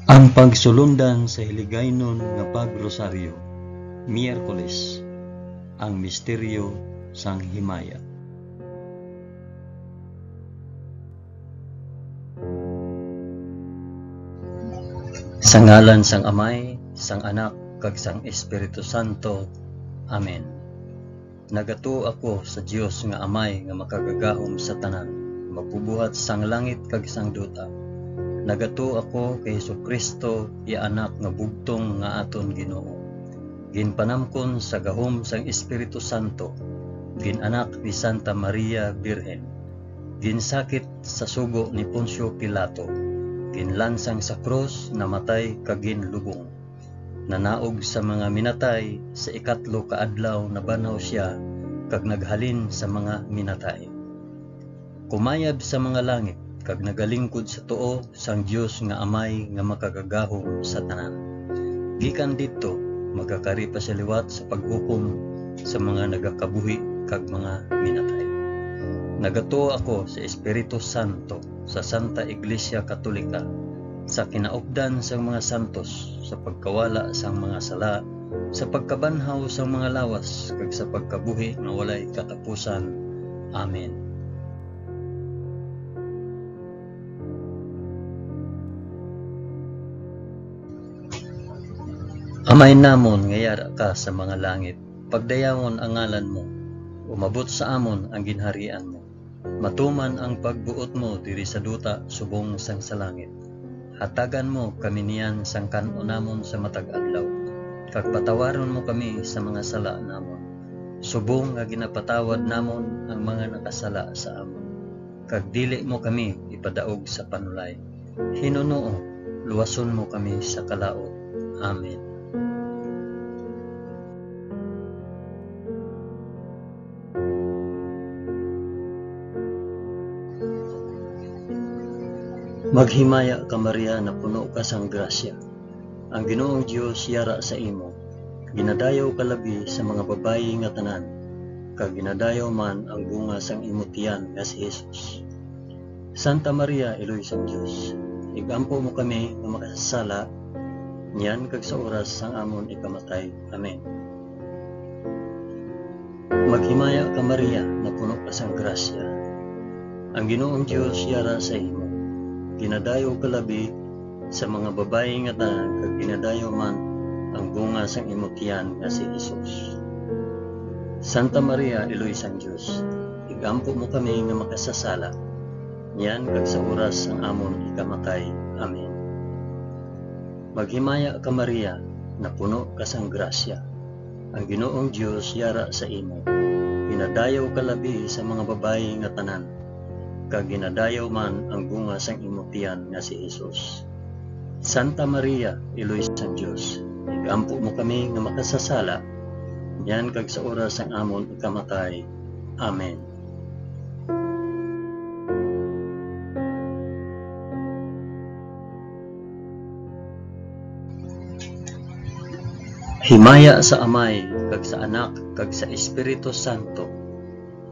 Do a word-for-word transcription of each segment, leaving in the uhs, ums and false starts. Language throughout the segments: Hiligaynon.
Ang pagsulundan sa Hiligaynon nga Pag-Rosaryo, Miyerkules, ang misteryo sang himaya. Sa ngalan sang Amay, sang Anak, kag sang Espiritu Santo. Amen. Nagatuo ako sa Dios nga Amay nga makagagahom sa tanan, magbubuhat sang langit kag sang duta. Nagatuo ako kay Jesu-Cristo, iya Anak nga bugtong nga aton Ginoo. Ginpanamkon sa gahom sang Espiritu Santo, gin-anak ni Santa Maria Birhen, ginsakit sa sugo ni Poncio Pilato, ginlansang sa krus, namatay kag ginlubong. Nanaog sa mga minatay, sa ikatlo ka adlaw nabanhaw sia, kag naghalin sa mga minatay. Kumayab sa mga langit, kag nagalingkod sa tuo sang Dios nga Amay nga makagagahom sa tanan. Gikan didto, magakari pa sia liwat sa paghukom sa mga nagakabuhi kag mga minatay. Nagatuo ako sa Espiritu Santo, sa Santa Iglesia Katolika, sa kinaupdan sang mga santos, sa pagkawala sang mga sala, sa pagkabanhaw sang mga lawas, kag sa pagkabuhi nga walay katapusan. Amen. Amay namon nga yara ka sa mga langit, pagdayawon ang ngalan mo, umabot sa amon ang ginharian mo. Matuman ang pagbuot mo diri sa duta subong sang sa langit. Hatagan mo kami niyan sang kan-on namon sa matag adlaw, kag patawaron mo kami sa mga sala namon, subong nga ginapatawad namon ang mga nakasala sa amon. Kag dili mo kami ipadaog sa panulay. Hinunoo, luwason mo kami sa kalaut. Amen. Maghimaya ka, Maria, napuno ka sang grasya. Ang Ginoong Dios yara sa imo. Ginadayaw ka labi sa mga babayi nga tanan, kag ginadayaw man ang bunga sang imo tiyan nga si Jesus. Santa Maria, Iloy sang Dios, igampo mo kami nga makasasala, niyan kag sa oras sang amon ikamatay. Amen. Maghimaya ka, Maria, napuno ka sang grasya. Ang Ginoong Dios yara sa imo. Ginadayaw ka labi sa mga babayi nga tanan, kag ginadayaw man ang bunga sang imo tiyan nga si Jesus. Santa Maria, Iloy sang Dios, igampo mo kami nga makasasala, niyan kag sa oras sang amon ikamatay. Amen. Maghimaya ka, Maria, napuno ka sang grasya. Ang Ginoong Dios yara sa imo. Ginadayaw ka labi sa mga babayi nga tanan, kag ginadayaw man ang bunga sang imo tiyan nga si Jesus. Santa Maria, Iloy sang Dios, igampo mo kami nga makasasala, niyan kag sa oras sang amon ikamatay. Amen. Himaya sa Amay, kag sa Anak, kag sa Espiritu Santo,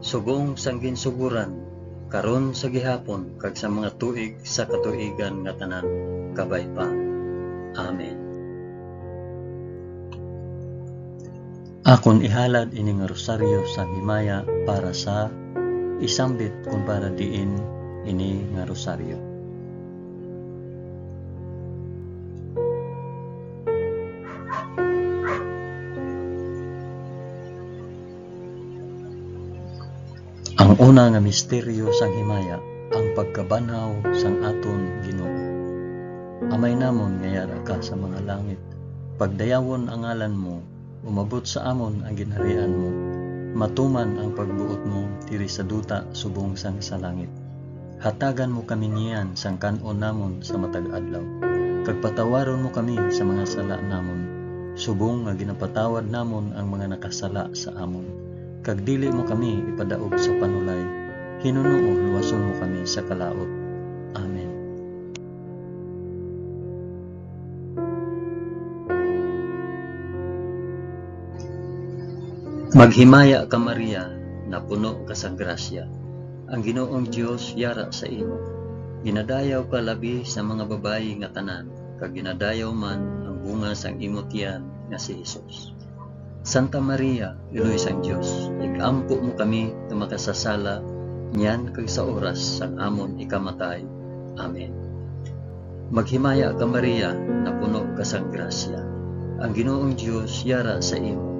subong sang ginsugoran, karon, sa gihapon, kag sa mga tuig sa katuigan nga tanan. Kabay pa. Amen. Akon ihalad ini nga rosaryo sang himaya para sa isambit kon para diin ini nga rosaryo. Ang una nga misteryo sang himaya, ang pagkabanhaw sang aton Ginoo. Amay namon nga yara ka sa mga langit, pagdayawon ang ngalan mo, umabot sa amon ang ginharian mo, matuman ang pagbuot mo diri sa duta subong sang sa langit. Hatagan mo kami niyan sang kan-on namon sa matag adlaw, kag patawaron mo kami sa mga sala namon, subong nga ginapatawad namon ang mga nakasala sa amon. Kag dili mo kami ipadaog sa panulay, hinunoo luwason mo kami sa kalaut. Amen. Maghimaya ka, Maria, napuno ka sa grasya. Ang Ginoong Dios yara sa imo. Ginadayaw ka labi sa mga babayi nga tanan, kag ginadayaw man ang bunga sang imo tiyan nga si Jesus. Santa Maria, Iloy sang Dios, ig-ampo mo kami nga makasasala niyan kag sa oras sang amon ikamatay. Amen. Maghimaya ka, Maria, napuno ka sang grasya. Ang Ginoong Dios yara sa imo.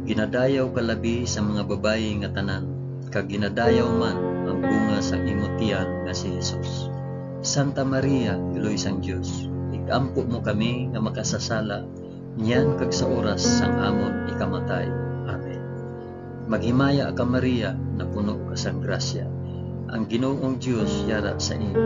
Ginadayaw ka labi sa mga babayi nga tanan, kag ginadayaw man ang bunga sang imo tiyan nga si Jesus. Santa Maria, Iloy sang Dios, ig-ampo mo kami nga makasasala niyan kag sa oras sang amon ikamatay. Amen. Maghimaya ka, Maria, napuno ka sang grasya. Ang Ginoong Dios yara sa imo.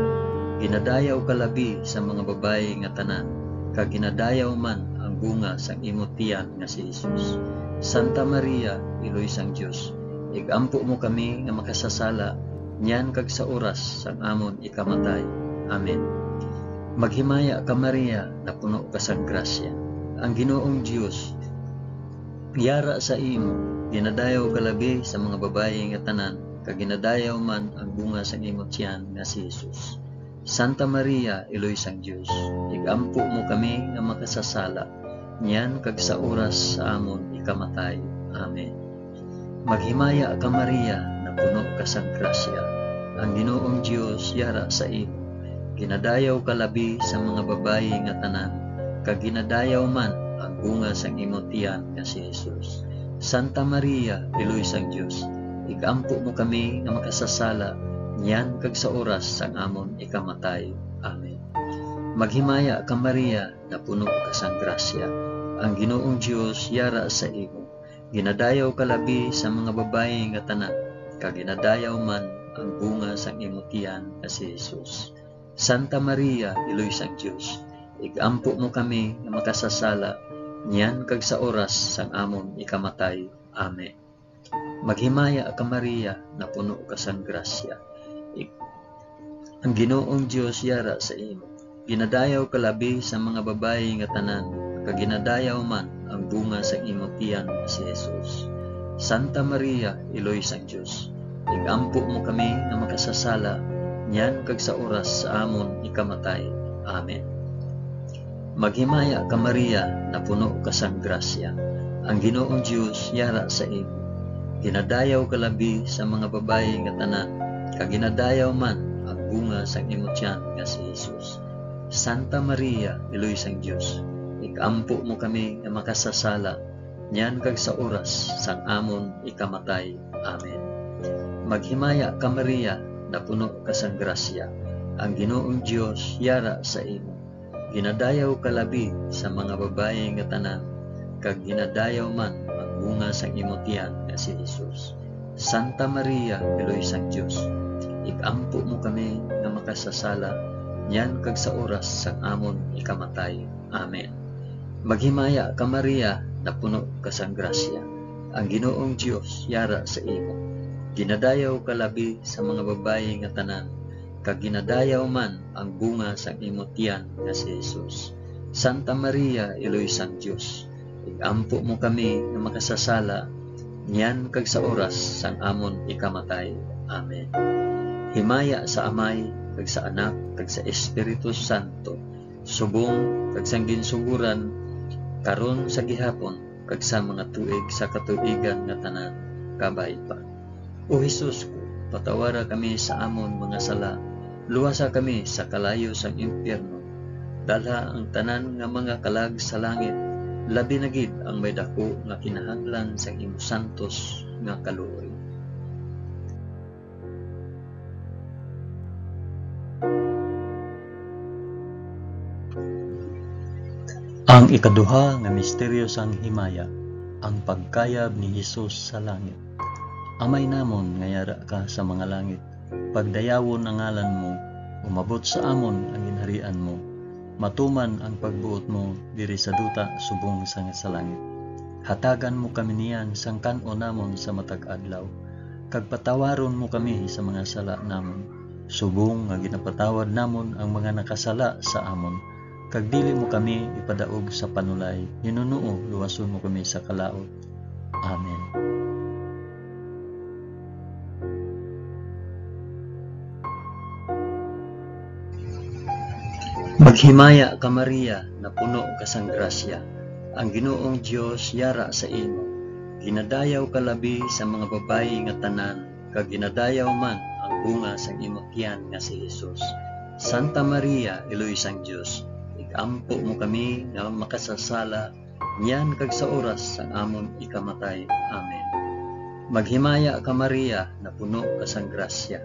Ginadayaw ka labi sa mga babayi nga tanan, kag ginadayaw man ang bunga sang imo tiyan nga si Jesus. Santa Maria, Iloy sang Dios, ig-ampo mo kami nga makasasala niyan kag sa oras sang amon ikamatay. Amen. Maghimaya ka, Maria, napuno ka sang grasya. Ang Ginoong Dios yara sa imo. Ginadayaw ka labi sa mga babayi nga tanan, kag ginadayaw man ang bunga sang imo tiyan nga si Jesus. Santa Maria, Iloy sang Dios, ig-ampo mo kami nga makasasala, niyan kag sa oras sa amon ikamatay. Amen. Maghimaya ka, Maria, napuno ka sang grasya. Ang Ginoong Dios yara sa imo. Ginadayaw ka labi sa mga babayi nga tanan, kag ginadayaw man ang bunga sang imo tiyan nga si Jesus. Santa Maria, Iloy sang Dios, ig-ampo mo kami nga makasasala, niyan kag sa oras sang amon ikamatay. Amen. Maghimaya ka, Maria, napuno ka sang grasya. Ang Ginoong Dios yara sa imo. Ginadayaw ka labi sa mga babayi nga tanan, kag ginadayaw man ang bunga sang imo tiyan nga si Jesus. Santa Maria, Iloy sang Dios, ig-ampo mo kami nga makasasala, niyan kag sa oras sang amon ikamatay. Amen. Maghimaya ka, Maria, napuno ka sang grasya. Ig-, ang Ginoong Dios yara sa imo. Ginadayaw ka labi sa mga babayi nga tanan, kag ginadayaw man ang bunga sang imo tiyan nga si Jesus. Santa Maria, Iloy sang Dios, ig-ampo mo kami nga makasasala, niyan kag sa oras sa amon ikamatay. Amen. Maghimaya ka, Maria, napuno ka sang grasya. Ang Ginoong Dios yara sa imo. Ginadayaw ka labi sa mga babayi nga tanan, kag ginadayaw man ang bunga sang imo tiyan nga si Jesus. Santa Maria, Iloy sang Dios, ig-ampo mo kami nga makasasala, niyan kag sa oras sang amon ikamatay. Amen. Maghimaya ka, Maria, napuno ka sang grasya. Ang Ginoong Dios yara sa imo. Ginadayaw ka labi sa mga babayi nga tanan, kag ginadayaw man ang bunga sang imo tiyan nga si Jesus. Santa Maria, Iloy sang Dios, ig-ampo mo kami nga makasasala, niyan kag sa oras sang amon ikamatay. Amen. Maghimaya ka, Maria, napuno ka sang grasya. Ang Ginoong Dios yara sa imo. Ginadayaw ka labi sa mga babayi nga tanan, kag ginadayaw man ang bunga sang imo tiyan nga si Jesus. Santa Maria, Iloy sang Dios, ig-ampo mo kami nga makasasala, niyan kag sa oras sang amon ikamatay. Amen. Himaya sa Amay, kag sa Anak, kag sa Espiritu Santo, subong kag sang ginsugoran, karon, sa gihapon, kag sa mga tuig sa katuigan nga tanan. Kabay pa. O Jesus ko, patawara kami sa amon mga sala, luwasa kami sa kalayo sang impyerno, dalha ang tanan nga mga kalag sa langit, labi na gid ang may daku nga kinahanglan sang imo santos nga kaluoy. Ang ikaduha nga misteryo sang himaya, ang pagkayab ni Jesus sa langit. Amay namon nga yara ka sa mga langit, pagdayawon ang ngalan mo, umabot sa amon ang ginharian mo, matuman ang pagbuot mo diri sa duta subong sang sa langit. Hatagan mo kami niyan sang kan-on namon sa matag adlaw, kag patawaron mo kami sa mga sala namon, subong nga ginapatawad namon ang mga nakasala sa amon, kag dili mo kami ipadaog sa panulay, hinunoo luwason mo kami sa kalaut. Amen. Maghimaya ka, Maria, napuno ka sang grasya. Ang Ginoong Dios yara sa imo. Ginadayaw ka labi sa mga babayi nga tanan, kag ginadayaw man ang bunga sang imo tiyan nga si Jesus. Santa Maria, Iloy sang Dios, ig-ampo mo kami nga makasasala niyan kag sa oras sang amon ikamatay. Amen. Maghimaya ka, Maria, napuno ka sang grasya.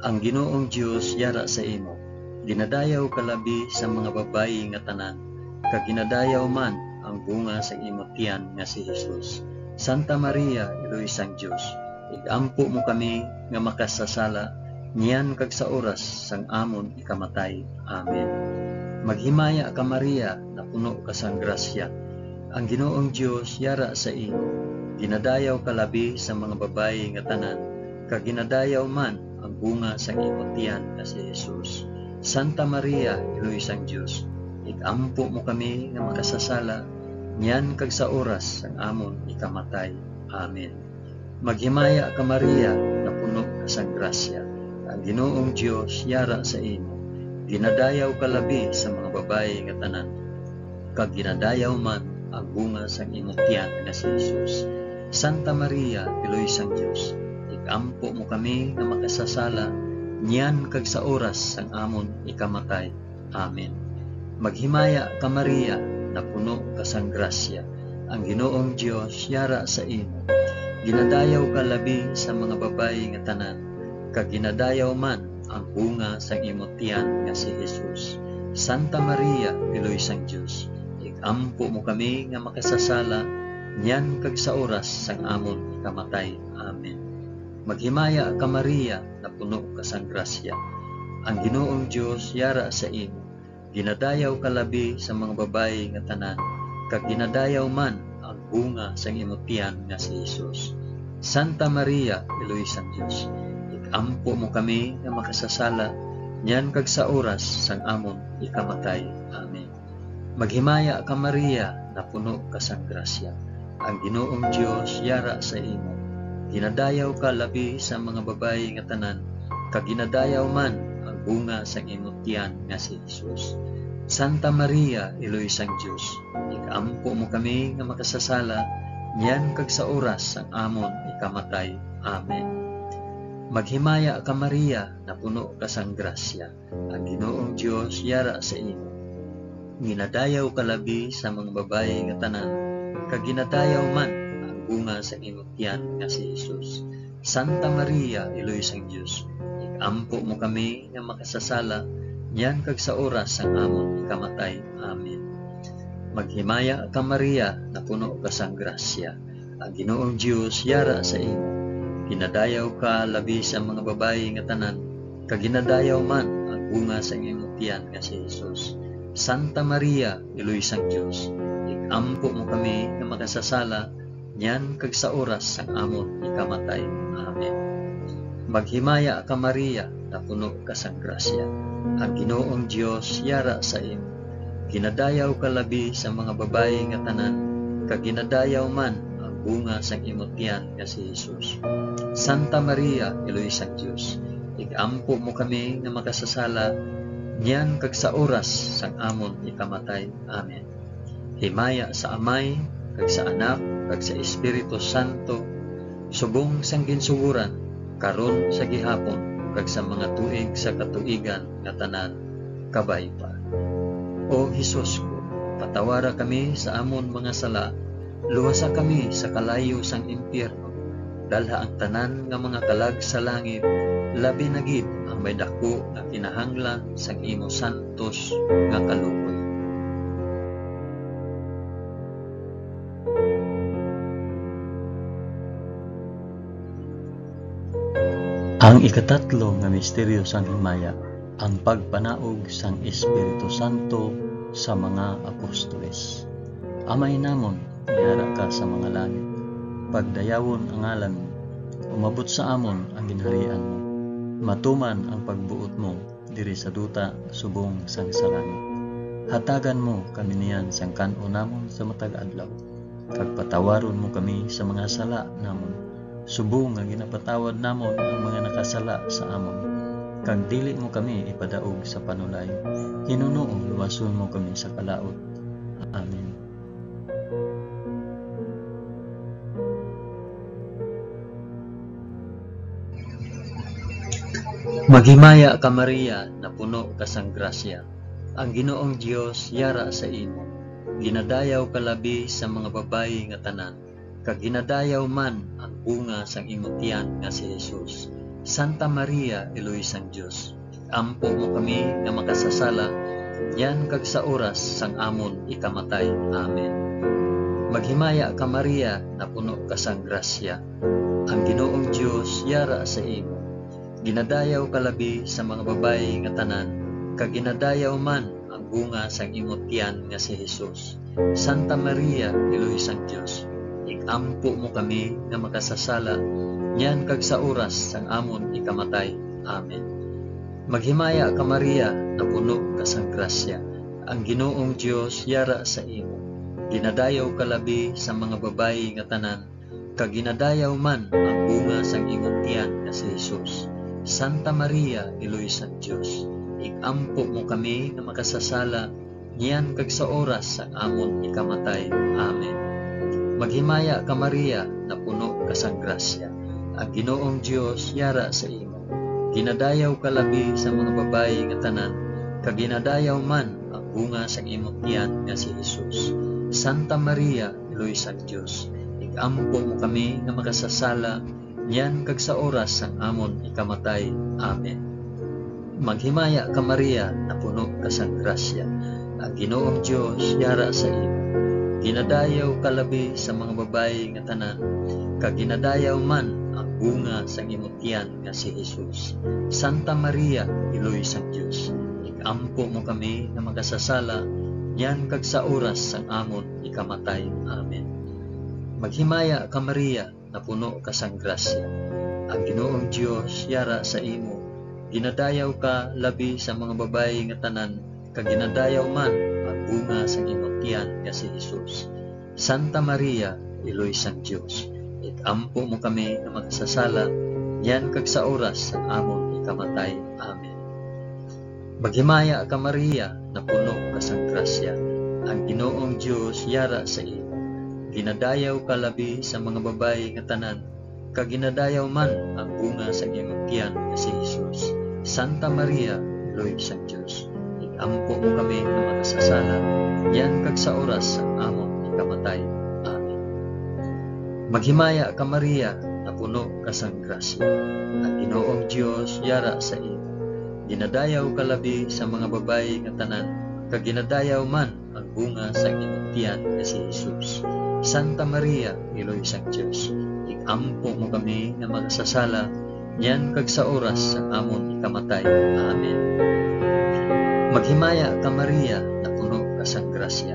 Ang Ginoong Dios yara sa imo. Ginadayaw ka labi sa mga babayi nga tanan, kag ginadayaw man ang bunga sang imo tiyan nga si Jesus. Santa Maria, Iloy sang Dios, ig-ampo mo kami nga makasasala niyan kag sa oras sang amon ikamatay. Amen. Maghimaya ka, Maria, napuno ka sang grasya. Ang Ginoong Dios yara sa imo. Ginadayaw ka labi sa mga babayi nga tanan, kag ginadayaw man ang bunga sang imo tiyan nga si Jesus. Santa Maria, Iloy sang Dios, ig-ampo mo kami nga makasasala niyan kag sa oras sang amon ikamatay. Amen. Maghimaya ka, Maria, napuno ka sang grasya. Ang Ginoong Dios yara sa imo. Ginadayaw ka labi sa mga babayi nga tanan, kag ginadayaw man ang bunga sang imo tiyan nga si Jesus. Santa Maria, Iloy sang Dios, ig-ampo mo kami nga makasasala niyan kag sa oras sang amon ikamatay. Amen. Maghimaya ka, Maria, napuno ka sang grasya. Ang Ginoong Dios yara sa imo. Ginadayaw ka labi sa mga babayi nga tanan, kag ginadayaw man ang bunga sang imo tiyan nga si Jesus. Santa Maria, Iloy sang Dios, ig-ampo mo kami nga makasasala niyan kag sa oras sang amon ikamatay. Amen. Maghimaya ka, Maria, napuno ka sang grasya. Ang Ginoong Dios yara sa imo. Ginadayaw ka labi sa mga babayi nga tanan, kag ginadayaw man ang bunga sang imo tiyan nga si Jesus. Santa Maria, Iloy sang Dios, ig-ampo mo kami nga makasasala niyan kag sa oras sang amon ikamatay. Amen. Maghimaya ka, Maria, napuno ka sang grasya. Ang Ginoong Dios yara sa imo. Ginadayaw ka labi sa mga babayi nga tanan, kag ginadayaw man ang bunga sang imo tiyan nga si Jesus. Santa Maria, Iloy sang Dios, ig-ampo mo kami nga makasasala niyan kag sa oras sang amon ikamatay. Amen. Maghimaya ka, Maria, napuno ka sang grasya. Ang Ginoong Dios yara sa imo. Ginadayaw ka labi sa mga babayi nga tanan, kag ginadayaw man ang bunga sang imo tiyan nga si Jesus. Santa Maria, Iloy sang Dios, ig-ampo mo kami nga makasasala niyan kag sa oras sang amon ikamatay. Amen. Maghimaya ka, Maria, napuno ka sang grasya. Ang Ginoong Dios yara sa imo. Ginadayaw ka labi sa mga babayi nga tanan, kag ginadayaw man ang bunga sang imo tiyan nga si Jesus. Santa Maria, Iloy sang Dios, ig-ampo mo kami nga makasasala niyan kag sa oras sang amon ikamatay. Amen. Maghimaya ka, Maria, napuno ka sang grasya. Ang Ginoong Dios yara sa imo. Ginadayaw ka labi sa mga babayi nga tanan, kag ginadayaw man ang bunga sang imo tiyan nga si Jesus. Santa Maria, Iloy sang Dios, ig-ampo mo kami nga makasasala niyan kag sa oras sang amon ikamatay. Amen. Himaya sa Amay, kag sa Anak, kag sa Espiritu Santo, subong sang ginsugoran, karon, sa gihapon, kag sa mga tuig sa katuigan nga tanan. Kabay pa. O Jesus ko, patawara kami sa amon mga sala, luwasa kami sa kalayo sang impyerno, dalha ang tanan nga mga kalag sa langit, labi na gid ang may daku nga kinahanglan sang imo santos nga kaluoy. Ang ikatatlo nga misteryo sang himaya, ang pagpanaog sang Espiritu Santo sa mga apostoles. Amay namon, yara ka sa mga langit. Pagdayawon ang ngalan mo. Umabot sa amon ang ginharian mo. Matuman ang pagbuot mo diri sa duta subong sang sa langit. Hatagan mo kami niyan sang kan-on namon sa matag adlaw, kag patawaron mo kami sa mga sala namon, subong nga ginapatawad namon ang mga nakasala sa amon. kag dili mo kami ipadaog sa panulay. Hinunoo luwason mo kami sa kalaut. Amen. Maghimaya ka, Maria, napuno ka sang grasya. Ang Ginoong Dios yara sa imo. Ginadayaw ka labi sa mga babayi nga tanan, kag ginadayaw man ang bunga sang imo tiyan nga si Jesus. Santa Maria, Iloy sang Dios, ampo mo kami nga makasasala, niyan kag sa oras sang amon ikamatay. Amen. Maghimaya ka, Maria, napuno ka sang grasya. Ang Ginoong Dios yara sa imo. Ginadayaw ka labi sa mga babayi nga tanan, kag ginadayaw man ang bunga sang imo tiyan nga si Jesus. Santa Maria, Iloy sang Dios, ig-ampo mo kami nga makasasala, niyan kag sa oras sang amon ikamatay. Amen. Maghimaya ka, Maria, napuno ka sang grasya. Ang Ginoong Dios yara sa imo. Ginadayaw ka labi sa mga babayi nga tanan, kag ginadayaw man ang bunga sang imong tiyan nga si Jesus. Santa Maria, Iloy sang Dios, ig-ampo mo kami nga makasasala, niyan kag sa oras sang amon ikamatay. Amen. Maghimaya ka, Maria, napuno ka sang grasya. Ang Ginoong Dios yara sa imo. Ginadayaw ka labi sa mga babayi nga tanan, kag ginadayaw man ang bunga sang imong tiyan nga si Jesus. Santa Maria, Iloy sang Dios, ig-ampo mo kami nga makasasala, niyan kag sa oras sang amon ikamatay. Amen. Maghimaya ka, Maria, napuno ka sang grasya. Ang Ginoong Dios yara sa imo. Ginadayaw ka labi sa mga babayi nga tanan, kag ginadayaw man ang bunga sang imong tiyan nga si Jesus. Santa Maria, Iloy sang Dios, ig-ampo mo kami nga makasasala, niyan kag sa oras sang amon ikamatay. Amen. Maghimaya ka, Maria, napuno ka sang grasya. Ang Ginoong Dios yara sa imo. Ginadayaw ka labi sa mga babayi nga tanan, kag ginadayaw man ang bunga sang imong tiyan nga si Jesus. Santa Maria, Iloy sang Dios, ig-ampo mo kami nga makasasala, niyan kag sa oras sang amon ikamatay. Amen. Maghimaya ka, Maria, napuno ka sang grasya. Ang Ginoong Dios yara sa imo. Ginadayaw ka labi sa mga babayi nga tanan, kag ginadayaw man ang bunga sang imong tiyan nga si Jesus. Santa Maria, Iloy sang Dios, ig-ampo mo kami nga makasasala, niyan kag sa oras sang amon ikamatay. Amen. Maghimaya ka, Maria, napuno ka sang grasya. Ang Ginoong Dios yara sa imo. Ginadayaw ka labi sa mga babayi nga tanan, kag ginadayaw man ang bunga sang imong tiyan nga si Jesus. Santa Maria, Iloy sang Dios, ig-ampo mo kami nga makasasala, niyan kag sa oras sang amon ikamatay. Amen. Maghimaya ka, Maria, napuno ka sang grasya.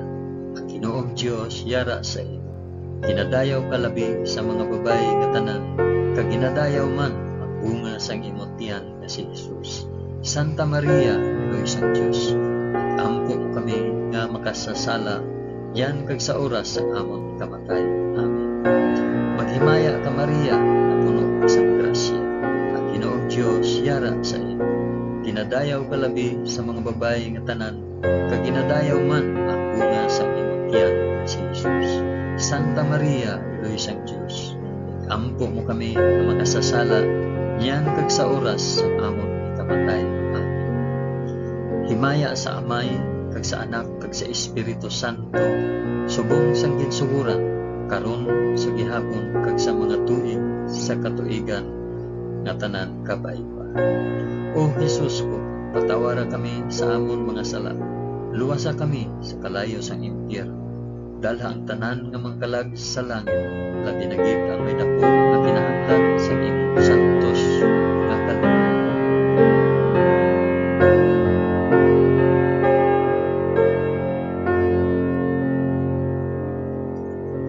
Ang Ginoong Dios yara sa imo. Ginadayaw ka labi sa mga babayi nga tanan, kag ginadayaw man ang bunga sang imong tiyan nga si Jesus. Santa Maria, Iloy sang Dios, ig-ampo mo kami nga makasasala, niyan kag sa oras sang amon ikamatay. Amen. Maghimaya ka, Maria, napuno ka sang grasya. Ang Ginoong Dios yara sa imo. Ginadayaw ka labi sa mga babayi nga tanan, kag ginadayaw man ang bunga sang imong tiyan nga si Jesus. Santa Maria, Iloy sang Dios, ig-ampo mo kami nga makasasala, niyan kag sa oras sang amon ikamatay. Amen. Himaya sa Amay, kag sa Anak, kag sa Espiritu Santo, subong sang ginsugoran, karon, sa gihapon, kag sa mga tuig sa katuigan nga tanan. Kabay pa. O Jesus ko, patawara kami sa amon mga sala, luwasa kami sa kalayo sang impyerno, dalha ang tanan nga mga kalag sa langit, labi na gid ang may daku nga kinahanglan sa imong santos nga kaluoy.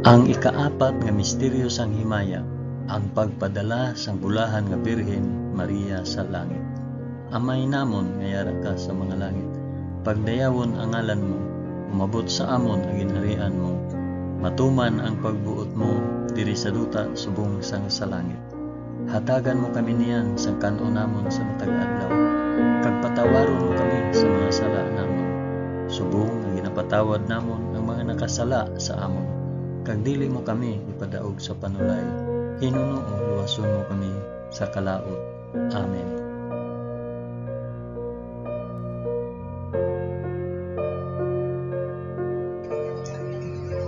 Ang ikaapat nga misteryo sang himaya, ang pagpadala sang bulahan nga Birhen Maria sa langit. Amay namon nga yara ka sa mga langit, pagdayawon ang ngalan mo, umabot sa amon ang ginharian mo, matuman ang pagbuot mo diri sa duta subong sang sa langit. Hatagan mo kami niyan sang kan-on namon sa matag adlaw, kag patawaron mo kami sa mga sala namon, subong nga ginapatawad namon ang mga nakasala sa amon. Kag dili mo kami ipadaog sa panulay, hinunoo luwason mo kami sa kalaut. Amen.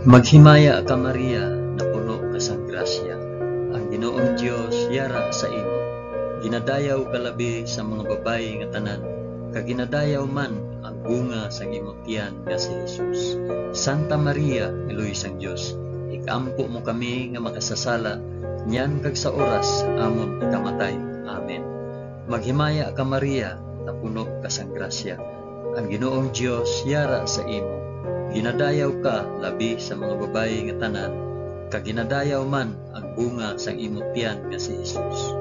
Maghimaya ka, Maria, napuno ka sang grasya. Ang Ginoong Dios yara sa imo. Ginadayaw ka labi sa mga babayi nga tanan, kag ginadayaw man ang bunga sang imo tiyan nga si Jesus. Santa Maria, Iloy sang Dios, ig-ampo mo kami nga makasasala, niyan kag sa oras sang amon ikamatay. Amen. Maghimaya ka, Maria, napuno ka sang grasya. Ang Ginoong Dios yara sa imo. Ginadayaw ka labi sa mga babayi nga tanan, kag ginadayaw man ang bunga sang imo tiyan nga si Jesus.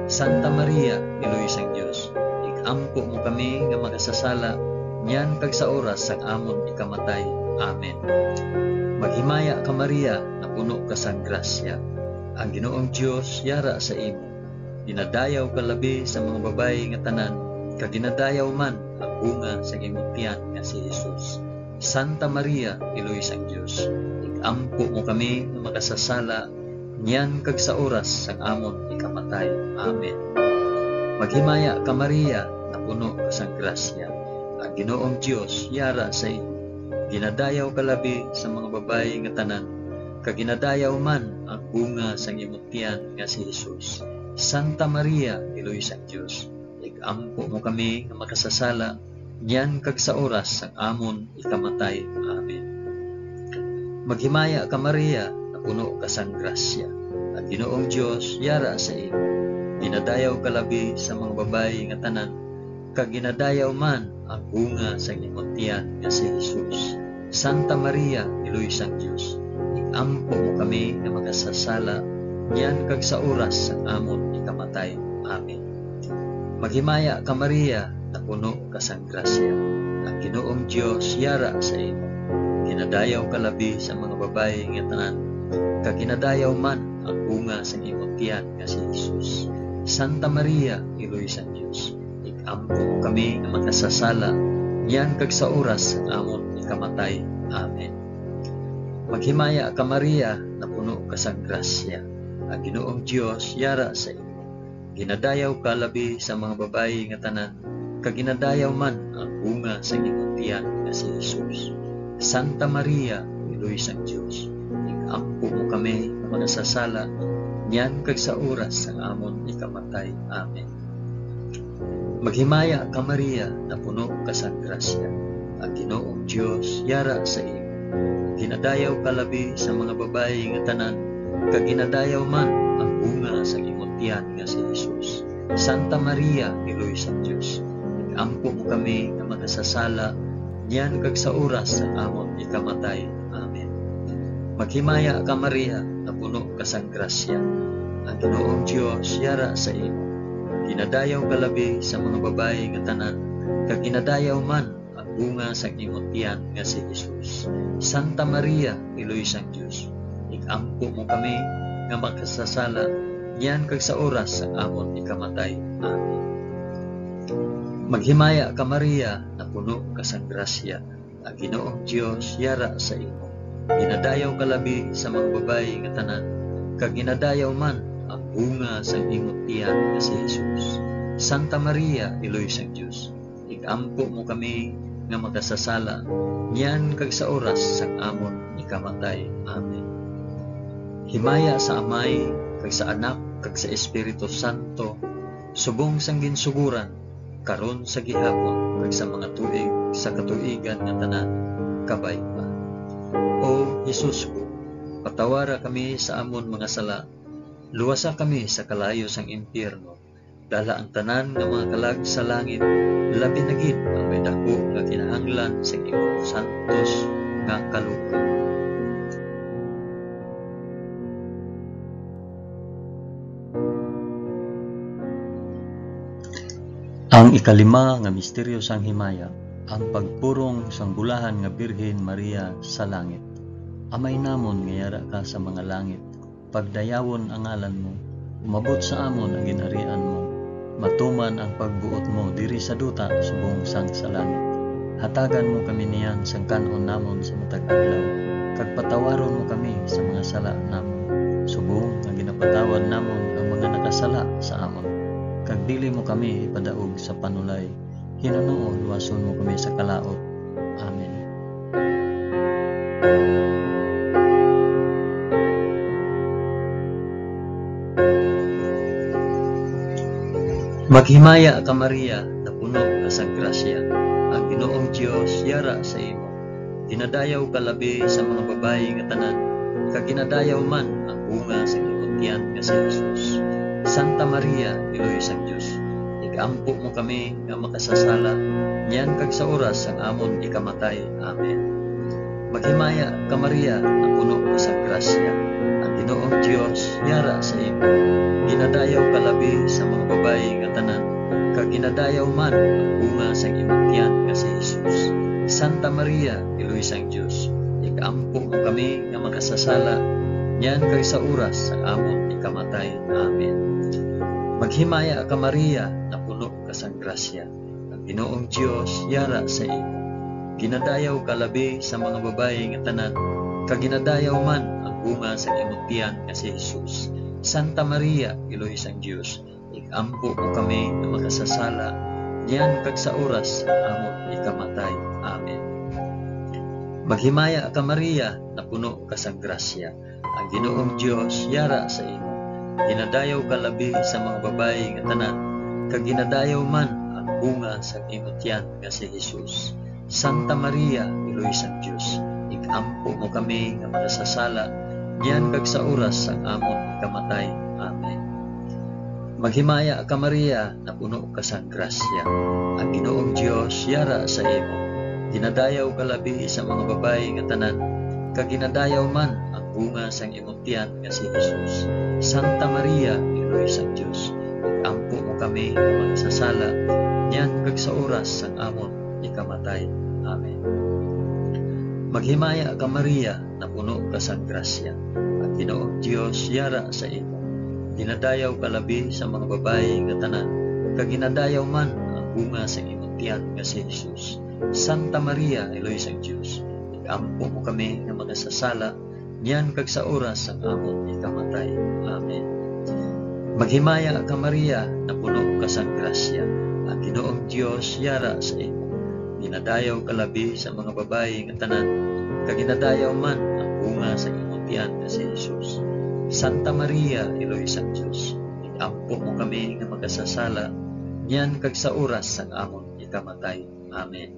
Santa Maria, Iloy sang Dios, ig-ampo mo kami nga makasasala, niyan kag sa oras sang amon ikamatay. Amen. Maghimaya ka, Maria, napuno ka sang grasya. Ang Ginoong Dios yara sa imo. Ginadayaw ka labi sa mga babayi nga tanan, kag ginadayaw man ang bunga sang imo tiyan nga si Jesus. Santa Maria, Iloy sang Dios, ig-ampo mo kami nga makasasala, niyan kag sa oras sang amon ikamatay. Amen. Maghimaya ka, Maria, napuno ka sang grasya. Ang Ginoong Dios yara sa imo. Ginadayaw ka labi sa mga babayi nga tanan, kag ginadayaw man ang bunga sang imo tiyan nga si Jesus. Santa Maria, Iloy sang Dios, ig-ampo mo kami nga makasasala, niyan kag sa oras sang amon ikamatay. Amen. Maghimaya ka, Maria, napuno ka sang grasya. Ang Ginoong Dios yara sa imo. Ginadayaw ka labi sa mga babayi nga tanan, kag ginadayaw man ang bunga sang imo tiyan nga si Jesus. Santa Maria, Iloy sang Dios, ig-ampo mo kami nga makasasala, niyan kag sa oras sang amon ikamatay. Amen. Maghimaya ka, Maria, napuno ka sang grasya. Ang Ginoong Dios yara sa imo. Ginadayaw ka labi sa mga babayi nga tanan, kag ginadayaw man ang bunga sang imo tiyan nga si Jesus. Santa Maria, Iloy sang Dios, ig-ampo mo kami nga makasasala, niyan kag sa oras sang amon ikamatay. Amen. Maghimaya ka, Maria, napuno ka sang grasya. Ang Ginoong Dios yara sa imo. Ginadayaw ka labi sa mga babayi nga tanan, kag ginadayaw man ang bunga sang imong tiyan nga si Jesus. Santa Maria, Iloy sang Dios, ig-ampo mo kami nga makasasala, niyan kag sa oras sang amon ikamatay. Amen. Maghimaya ka, Maria, napuno ka sang grasya. Ang Ginoong Dios yara sa imo. Ginadayaw ka labi sa mga babayi nga tanan, kag ginadayaw man ang bunga sa imong tiyan nga si Jesus. Santa Maria, Iloy sang Dios, ig-ampo mo kami nga makasasala, niyan kag sa oras sang amon ikamatay. Amen. Maghimaya ka, Maria, napuno ka sang grasya. Ang Ginoong Dios yara sa imo. Ginadayaw ka labi sa mga babayi nga tanan, kag ginadayaw man ang bunga sang imo tiyan nga si Jesus. Santa Maria, Iloy sang Dios, ig-ampo mo kami nga makasasala, niyan kag sa oras sang amon ikamatay. Amen. Maghimaya ka, Maria, napuno ka sang grasya. Ang Ginoong Dios yara sa imo. Ginadayaw ka labi sa mga babayi nga tanan, kag ginadayaw man ang bunga sang imo tiyan nga si Jesus. Santa Maria, Iloy sang Dios, ig-ampo mo kami nga makasasala, niyan kag sa oras sang amon ikamatay. Amen. Himaya sa Amay, kag sa Anak, kag sa Espiritu Santo, subong sang ginsugoran, karon, sa gihapon, kag sa mga tuig sa katuigan nga tanan. Kabay pa. O Jesus ko, patawara kami sa amon mga sala, luwasa kami sa kalayo sang impyerno, dala ang tanan nga mga kalag sa langit, labi na gid ang may daku nga kinahanglan sa imong santos nga kaluga. Ang ikalima nga misteryo sang himaya, ang pagpurong sang bulahan nga Birhen Maria sa langit. Amay namon nga yara ka sa mga langit, pagdayawon ang ngalan mo, Umabot sa amon ang ginharian mo. Matuman ang pagbuot mo diri sa duta subong sang sa langit. Hatagan mo kami niyan sang kan-on namon sa matag adlaw, kag patawaron mo kami sa mga sala namon, subong nga ginapatawad namon ang mga nakasala sa amon. Kag dili mo kami ipadaog sa panulay, hinunoon luwason mo kami sa kalaut. Amen. Maghimaya ka, Maria, napuno ka sang grasya. Ang Ginoong Dios yara sa imo. Ginadayaw ka labi sa mga babayi nga tanan, kag ginadayaw man ang bunga sa imong tiyan nga si Jesus. Santa Maria, Iloy sang Dios, ig-ampo mo kami nga makasasala, niyan kag sa oras sang amon ikamatay. Amen. Maghimaya ka, Maria, napuno ka sang grasya. Ang Ginoong Dios yara sa imo. Ginadayaw ka labi sa mga babayi nga tanan, kag ginadayaw man ang bunga sang imong tiyan nga si Jesus. Santa Maria, Iloy sang Dios, ig-ampo mo kami nga makasasala, niyan kag sa oras sang amon ikamatay. Amen. Maghimaya ka, Maria, napuno ka sang grasya. Ang Ginoong Dios yara sa imo. Ginadayaw ka labi sa mga babayi nga tanan, kag ginadayaw man ang bunga sa imong tiyan nga si Jesus. Santa Maria, Iloy sang Dios, ig-ampo mo kami nga makasasala, niyan kag sa oras sa amon ikamatay. Amen. Maghimaya ka, Maria, napuno ka sang grasya. Ang Ginoong Dios yara sa imo. Ginadayaw ka labi sa mga babayi nga tanan, kag ginadayaw man ang bunga sang imo tiyan nga si Jesus. Santa Maria, Iloy sang Dios, ig-ampo mo kami nga makasasala, niyan kag sa oras sang amon ikamatay. Amen. Maghimaya ka, Maria, napuno ka sang grasya. Ang Ginoong Dios yara sa imo. Ginadayaw ka labi sa mga babayi nga tanan, kag ginadayaw man ang bunga sang imong tiyan nga si Jesus. Santa Maria, Iloy sang Dios, ig-ampo mo kami nga makasasala, niyan kag sa oras sang amon ikamatay. Amen. Maghimaya ka, Maria, napuno ka sang grasya. Ang Ginoong Dios yara sa imo. Ginadayaw ka labi sa mga babayi nga tanan, kag ginadayaw man ang bunga sang imong tiyan nga si Jesus. Santa Maria, Iloy sang Dios, ig-ampo mo kami nga makasasala, niyan kag sa oras sang amon ikamatay. Amen. Maghimaya ka, Maria, napuno ka sang grasya. Ang Ginoong Dios yara sa imo. Ginadayaw ka labi sa mga babayi nga tanan, kag ginadayaw man ang bunga sa imong tiyan nga si Jesus. Santa Maria, Iloy sang Dios, ig-ampo mo kami nga makasasala, niyan kag sa oras sang amon ikamatay. Amen.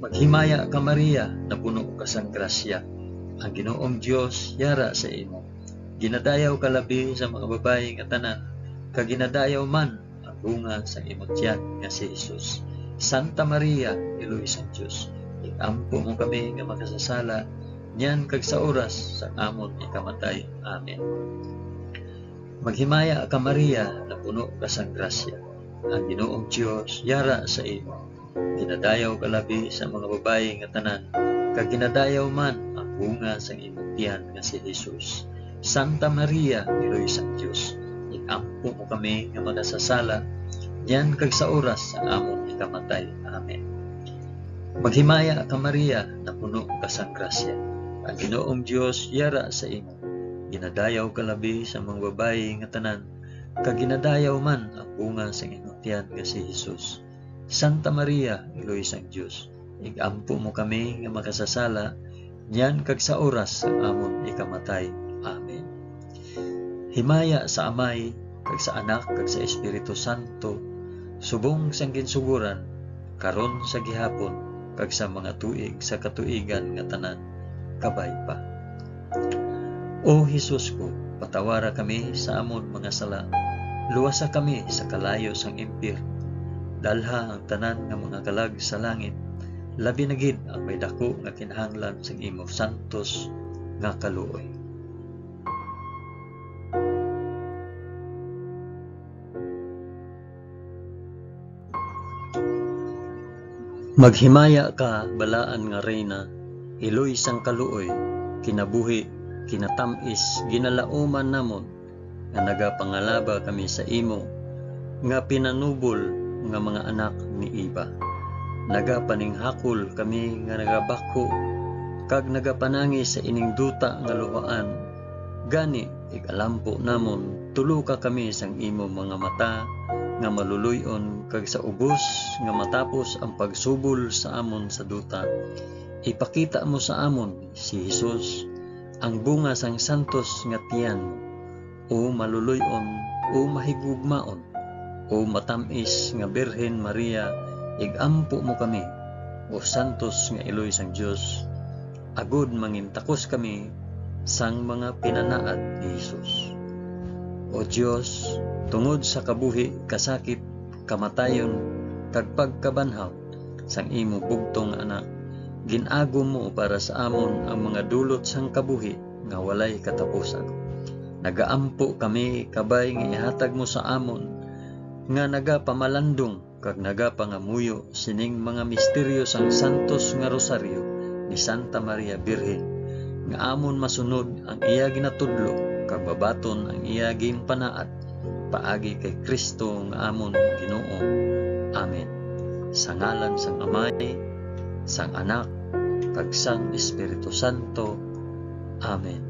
Maghimaya ka, Maria, napuno ka sang grasya. Ang Ginoong Dios yara sa imo. Ginadayaw ka labi sa mga babayi nga tanan, kag ginadayaw man ang bunga sang imong tiyan nga si Jesus. Santa Maria, Iloy sang Dios, ig-ampo mo kami nga makasasala, niyan kag sa oras sang amon ikamatay. Amen. Maghimaya ka, Maria, napuno ka sang grasya. Ang Ginoong Dios yara sa imo. Ginadayaw ka labi sa mga babayi nga tanan, kag ginadayaw man ang bunga sang imong tiyan nga si Jesus. Santa Maria, Iloy sang Dios, ig-ampo mo kami nga makasasala, niyan kag sa oras sang amon ikamatay. Amen. Maghimaya ka, Maria, napuno ka sang grasya. Ang Ginoong Dios yara sa imo. Ginadayaw ka labi sa mga babayi nga tanan, kag ginadayaw man ang bunga sang imong tiyan nga si Jesus. Santa Maria, Iloy sang Dios, ig-ampo mo kami nga makasasala, niyan kag sa oras sang amon ikamatay. Amen. Himaya sa Amay, kag sa Anak, kag sa Espiritu Santo, subong sang ginsugoran, karon, sa gihapon, kag sa mga tuig sa katuigan nga tanan. Kabay pa. O Jesus ko, patawara kami sa amon mga sala. Luwasa kami sa kalayo sang impyerno. Dalha ang tanan nga mga kalag sa langit, labi na gid ang may daku nga kinahanglan sang imo santos nga kaluoy. Maghimaya ka, balaan nga Reyna, iloy sang kaluoy, kinabuhi, kinatamis, ginalauman namon, nga nagapangalaba kami sa imo nga pinanubol nga mga anak ni Eva. Nagapaninghakol kami nga nagabakho kag nagapanangi sa ining duta nga luhaan. Gani, ig-alampo namon, tuluka kami sang imo mga mata nga maluloy-on, kag sa ubos nga matapos ang pagsubol sa amon sa duta, ipakita mo sa amon si Jesus, ang bunga sang santos nga tiyan mo, o maluloy-on, o mahigugmaon, o matam-is nga Birhen Maria, ig-ampo mo kami, o santos nga iloy sang Dios, agod mangintakos kami sang mga pinanaad ni Jesus. O Dios, tungod sa kabuhi, kasakit, kamatayon, kag pagkabanhaw sang imo bugtong nga Anak, gin-agom mo para sa amon ang mga dulot sang kabuhi nga walay katapusan. Nagaampo kami, kabay nga ihatag mo sa amon nga nagapamalandong kag nagapangamuyo sining mga misteryo sang santos nga rosaryo ni Santa Maria Birhen, nga amon masunod ang iya ginatudlo kag mabaton ang iya ginpanaad, paagi kay Cristo nga amon Ginoo. Amen. Sa ngalan sang Amay, sang Anak, kag sang Espiritu Santo. Amen.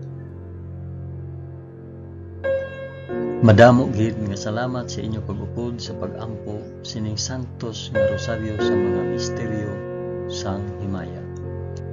Madamo gid nga salamat sa inyo pag-upod sa pag-ampo sining santos nga rosaryo sa mga misteryo sang himaya.